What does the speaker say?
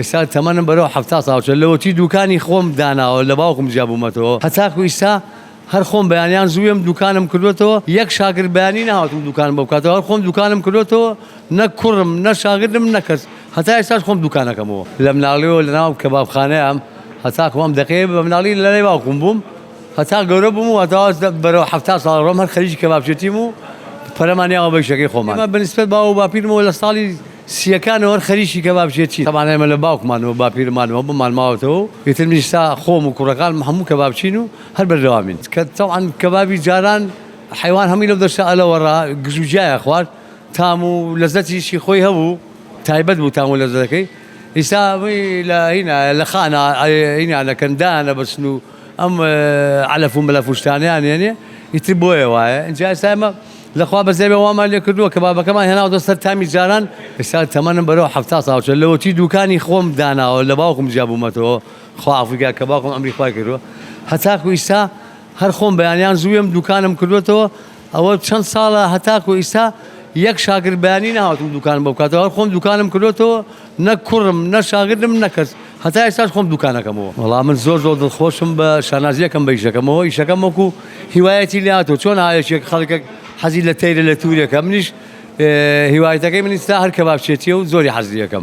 ئێستا تەمەنم بەرەو 70 ساڵ چووە، لەوەتی دوکانی خۆم داناوە لە باوکم جیا بوومەتەوە هەتاکو ئیستا هەر خۆم بەیانیان زووێم دوکانم کردۆتەوە، یەک شاگرد بەیانی نەهاتووم دوکانم بۆ بکاتەوە، هەر خۆم دوکانم کردۆتەوە، نە کوڕم نە شاگردم نە کەس، هەتا ئێستاش خۆم دوکانەکەمەوە. لە مناڵیەوە لەناو کەبابخانەیام هەتاکو ئەم دەقەیە بە مناڵی لەلای باوکم بووم هەتا گەورە بووم و هەتا بەرەو 70 ساڵ ڕۆم هەر خەریکی کەبابچێتیم و پەرەمان یاوە بە ئیشەکەی خۆمان. ئێمە بە نیسبەت باو و باپیرمەوە لە ساڵی سییەکانەوە هەر خەریکی کەبابچێتین. تەبعەن ئێمە لە باوکمانەوە باپیرمانەوە بۆمان ماوەتەوە و ئیتر منیش تا خۆم و کوڕەکانم هەموو کەبابچین و هەر بەردەوامین. کە تەبعەن کەبابی جاران حەیوان هەمووی لەو دەشتە ئەلەوەڕا گژوگیایە خوارد تام و لەزەتیشی خۆی هەبوو تایبەت بوو تام و لەزەتەکەی ئیستا هەمووی لە هینا لە خانا هینا دەکەن دایانە بەسن و ئەم عەلەف و مەلەف و شتانەیان هێنێ ئیتر بۆیە وایە ئینجا ئێستا ئێمە لە خوا بەزێ بێ وامان لێ کردووە کە بابەکەمان هێناوەتە سەر تامی جاران ئێستا تەمەنم بەرەو 70 ساڵ چووە لەوەتی دوکانی خۆم داناوە لە باوکم جیا بوومەتەوە خوا عەفوی کا کە باوکم ئەمری خوای کردووە هەتاکو ئیستا هەر خۆم بەیانیان زووێم دوکانم کردووەتەوە ئەوە چەند ساڵە هەتاکو ئیستا یەک شاگرد بەیانی نەهاتووم دوکانم بۆ بکاتەوە هەر خۆم دوکانم کردووەتەوە نە کوڕم نە شاگردم نە کەس هەتا ئێستاش خۆم دوکانەکەمەوە. وەڵا من زۆر زۆر دڵخۆشم بە شانازیەکەم بە ئیشەکەمەوە ئیشەکەم وەکو هیوایەتی لێ هاتووە چۆن ئایەکێک خەڵکێک حەزی لە تەیرە لە تورێکە منیش هیوایەتەکەی من ئیستا هەر کەبابچێتیە و زۆری حەز لێکەم.